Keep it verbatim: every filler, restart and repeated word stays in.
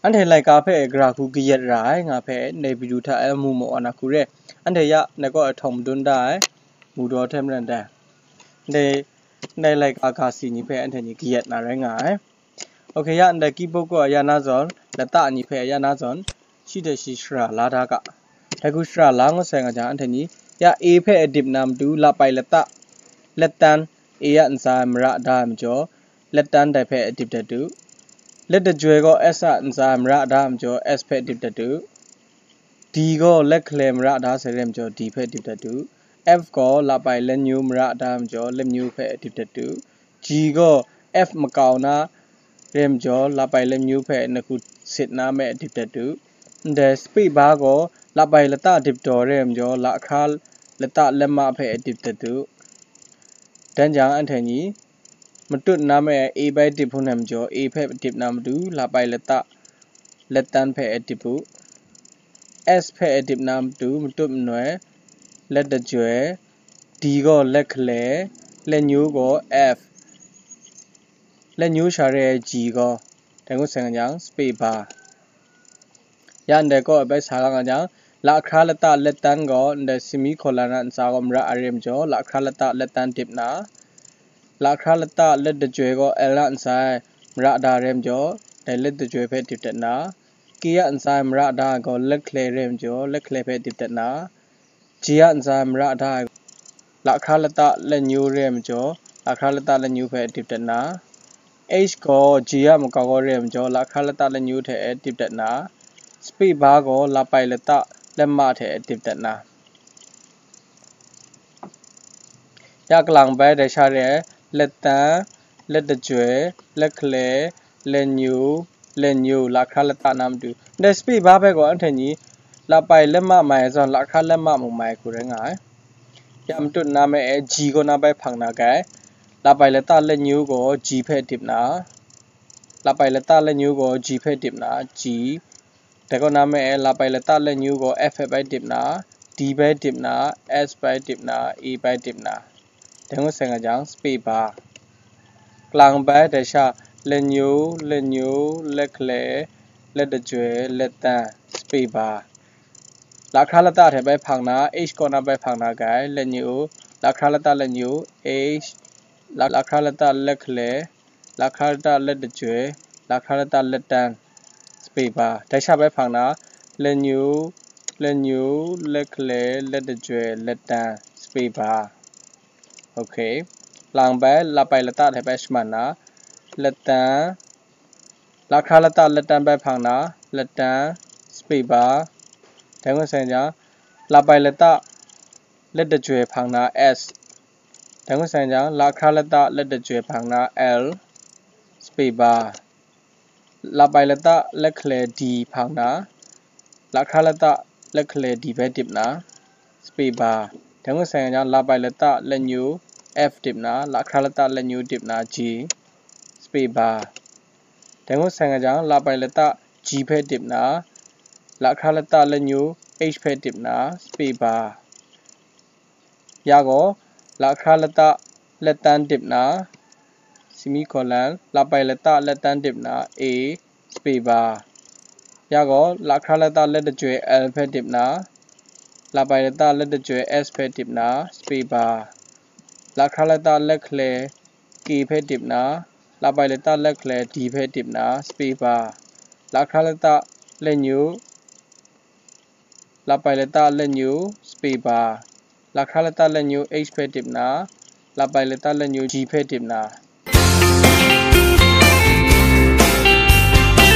Anhte laika hpe gara hku kayat ra ai nga hpe ndai video hta e mu maw na hku re, anhte ya ndai kaw e htawng madun da ai, mu daw hte maren dai. Ndai, ndai laika ga si ni hpe anhte ni kayat na rai nga ai. Ok, ya ndai keyboard kaw ya na zawn, lata ni hpe ya na zawn, shi hte shi shara la da ga. Dai hku shara la ngut sai nga jang, anhte ni ya A hpe adip na matu, lapai lata, let tan, A a ntsa mara da ai majaw, let tan dai hpe adip dat u. Let dajoi gaw S a ntsa mara da ai majaw, S hpe adip dat u. D gaw let hkalai mara da sai re majaw, D hpe adip dat u. F gaw lapai let nyu mara da ai majaw, let nyu hpe adip dat u. G gaw F makau na re majaw, lapai let nyu hpe naku sit na me adip dat u. Ndai space bar gaw lapai lata dip daw re majaw, lahkra lata let ma hpe adip dat u. Dan jang, anhte ni matut na me A bai dip hpun ai majaw, A hpe dip na matu, lapai lata let tan hpe adip u. S hpe adip na matu, matut manoi, let dajoi, D gaw let hkalai, let nyu gaw F, let nyu sha re ai G gaw, dai ngut sai nga jang, space bar. Ya ndai kaw e bai sa la nga jang, lahkra lata let tan gaw ndai semicolon a ntsa gaw mara ai re majaw, lahkra lata let tan dip na, lahkra lata let dajoi gaw L a ntsa e mara da ai re majaw, dai let dajoi hpe dip dat na, K a ntsa e mara da ai gaw let hkalai re majaw, let hkalai hpe dip dat na, G a ntsa e mara da ai lahkra lata let nyu re ai majaw, lahkra lata let nyu hpe dip dat na, H gaw G a makau gaw re ai majaw, lahkra lata let nyu hte e dip dat na, space bar gaw lapai lata let ma hte e dip dat na. Ya kalang bai dai sha re ai, let tan, let dajoi, let hkalai, let nyu, let nyu, lahkra lata na matu. Ndai space bar hpe gaw anhte ni lapai let ma mai ai zawn, lahkra let ma mung mai hku rai nga ai. Ya matut na me e G kaw na bai hpang na kai, lapai lata let nyu gaw G hpe dip na, lapai lata let nyu gaw G hpe dip na, G, dai kaw na me e lapai lata let nyu gaw F hpe bai dip na, D bai dip na, S bai dip na, E bai dip na. Dai ngut sai nga jang, space bar. Kalang bai dai sha, let nyu, let nyu, let hkalai, let dajoi, let tan, space bar. Lahkra lata hte bai hpang na, H kaw na bai hpang na kai, let nyu, lahkra lata let nyu, H, la-, lahkra lata let hkalai, lahkra lata let dajoi, lahkra lata let tan, space bar. Dai sha bai hpang na, let nyu, let nyu, let hkalai, let dajoi, let tan, space bar. Ok. Lang bai, lapai lata hte bai shaman na, let tan, lahkra lata let tan bai hpang na, let tan, space bar. Dai ngut sai jang, lapai lata let dajoi hpang na, S. Dai ngut sai jang, lahkra lata let dajoi hpang na, L, space bar. Lapai lata let hkalai D hpang na, lahkra lata let hkalai D bai dip na, space bar. Dai ngut sai nga jang, lapai lata let nyu F dip na, lahkra lata let nyu dip na, G, space bar. Dai ngut sai nga jang, lapai lata G hpe dip na, lahkra lata let nyu H hpe dip na, space bar. Ya gaw, lahkra lata let tan dip na, semicolon, lapai lata let tan dip na, A, space bar. Ya gaw, lahkra lata let dajoi L hpe dip na, lapai lata let dajoi S hpe dip na, space bar. Lahkra lata let hkalai K hpe dip na, lapai lata let hkalai D hpe dip na, space bar. Lahkra lata let nyu, lapai lata let nyu, space bar. Lahkra lata let nyu H hpe dip na, lapai lata let nyu G hpe dip na,